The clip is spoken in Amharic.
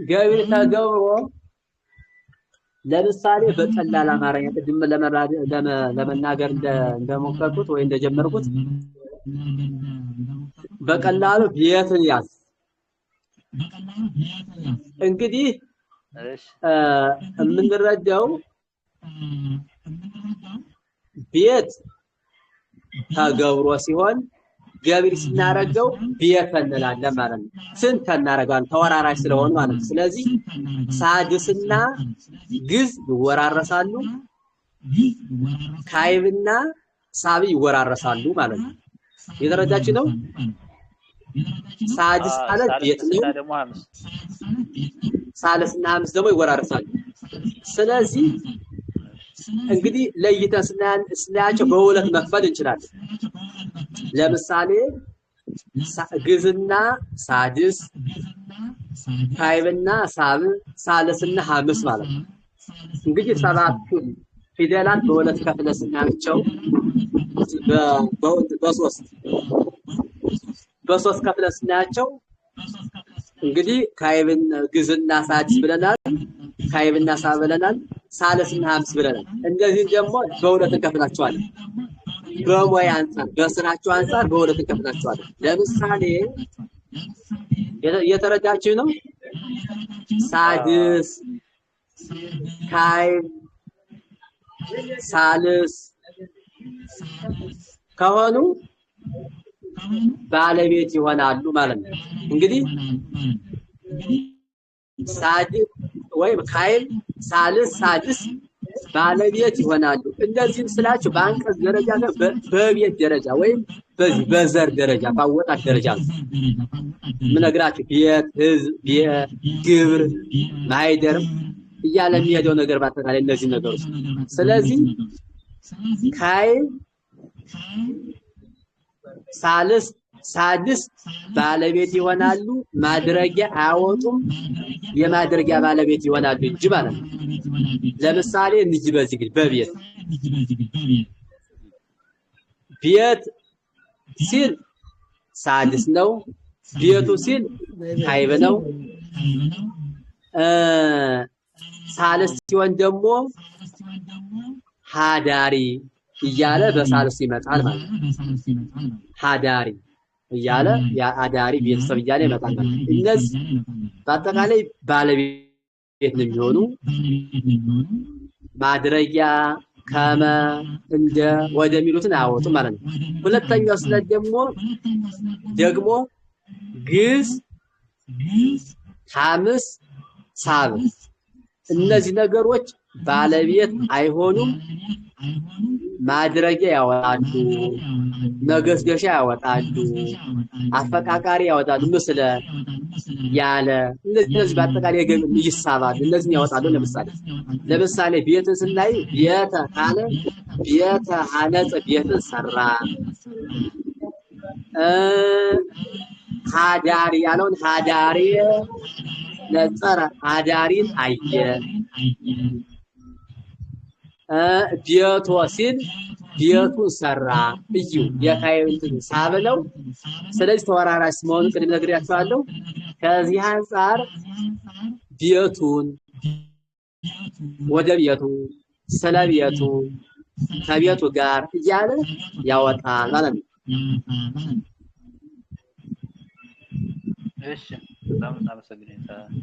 ገቢር ተገብሮ ለምሳሌ በቀላል አማርኛ ቅድም ለመናገር እንደሞከርኩት ወይ እንደጀመርኩት በቀላሉ ቤትን ያዝ። እንግዲህ የምንረዳው ቤት ተገብሮ ሲሆን ገቢር ስናረገው ቤት እንላለን ማለት ነው። ስንት እናረጋለን ተወራራሽ ስለሆኑ ማለት ነው። ስለዚህ ሳድስና ግዝ ይወራረሳሉ፣ ካይብና ሳቢ ይወራረሳሉ ማለት ነው። የተረዳችሁ ነው? ሳድስ ማለት ቤት ነው። ሳልስና ሐምስ ደግሞ ይወራረሳሉ። ስለዚህ እንግዲህ ለይተን ስናያቸው በሁለት መክፈል እንችላለን። ለምሳሌ ግዝና ሳድስ፣ ካይብና ሳብ፣ ሳልስና ሐምስ ማለት ነው። እንግዲህ ሰባቱን ፊደላት በሁለት ከፍለን ስናያቸው በሶስት ከፍለን ስናያቸው እንግዲህ ካይብን ግዝና ሳድስ ብለናል፣ ካይብና ሳብ ብለናል፣ ሳልስና ሐምስ ብለናል። እንደዚህም ደግሞ በሁለት እንከፍላቸዋለን። በሙያ አንፃር በስራቸው አንፃር በሁለት እንከፍላቸዋለን። ለምሳሌ የተረዳችሁ ነው? ሳድስ፣ ካይብ፣ ሳልስ ከሆኑ ባለቤት ይሆናሉ ማለት ነው። እንግዲህ ሳድስ ወይም ካይብ፣ ሳልስ፣ ሳድስ ባለቤት ይሆናሉ። እንደዚህም ስላችሁ በአንቀጽ ደረጃ በቤት ደረጃ ወይም በዚህ በዘር ደረጃ ባወጣት ደረጃ ነው የምነግራችሁ። ቤት፣ ህዝብ፣ ግብር፣ ማይደር እያለ የሚሄደው ነገር በአጠቃላይ እነዚህ ነገሮች። ስለዚህ ካይብ፣ ሳልስ፣ ሳድስ ባለቤት ይሆናሉ። ማድረጊያ አያወጡም፣ የማድረጊያ ባለቤት ይሆናሉ እንጂ ማለት ነው። ለምሳሌ እንጂ በዚህ እንግዲህ በቤት ቤት ሲል ሳድስ ነው። ቤቱ ሲል ካይብ ነው። ሳልስ ሲሆን ደግሞ ሀዳሪ እያለ በሳልስ ይመጣል ማለት ነው። ሀዳሪ እያለ የአዳሪ ቤተሰብ እያለ ይመጣል ማለት ነው። እነዚህ በአጠቃላይ ባለቤት ነው የሚሆኑ። ማድረጊያ ከመ እንደ ወደሚሉትን አያወጡም ማለት ነው። ሁለተኛው ስለት ደግሞ ግዝ፣ ሐምስ፣ ሳብ እነዚህ ነገሮች ባለቤት አይሆኑም። ማድረጊያ ያወጣሉ፣ መገስገሻ ያወጣሉ፣ አፈቃቃሪ ያወጣሉ፣ ምስለ ያለ እነዚህ በአጠቃላይ ይሳባሉ፣ እነዚህን ያወጣሉ። ለምሳሌ ቤትን ስናይ ቤተ ካለ ቤተ ሐነጸ ቤትን ሰራ። ሀዳሪ ያለውን ሀዳሪ ነጸረ ሀዳሪን አየ። ቤቶ ሲል ቤቱን ሰራ። እዩ የካይብ እንትን ሳብ ነው። ስለዚህ ተወራራሽ መሆኑን ቅድም ነግሬያችኋለሁ። ከዚህ አንፃር ቤቱን፣ ወደ ቤቱ፣ ስለ ቤቱ፣ ከቤቱ ጋር እያለ ያወጣል ማለት ነው። እሺ በጣም እናመሰግናለን።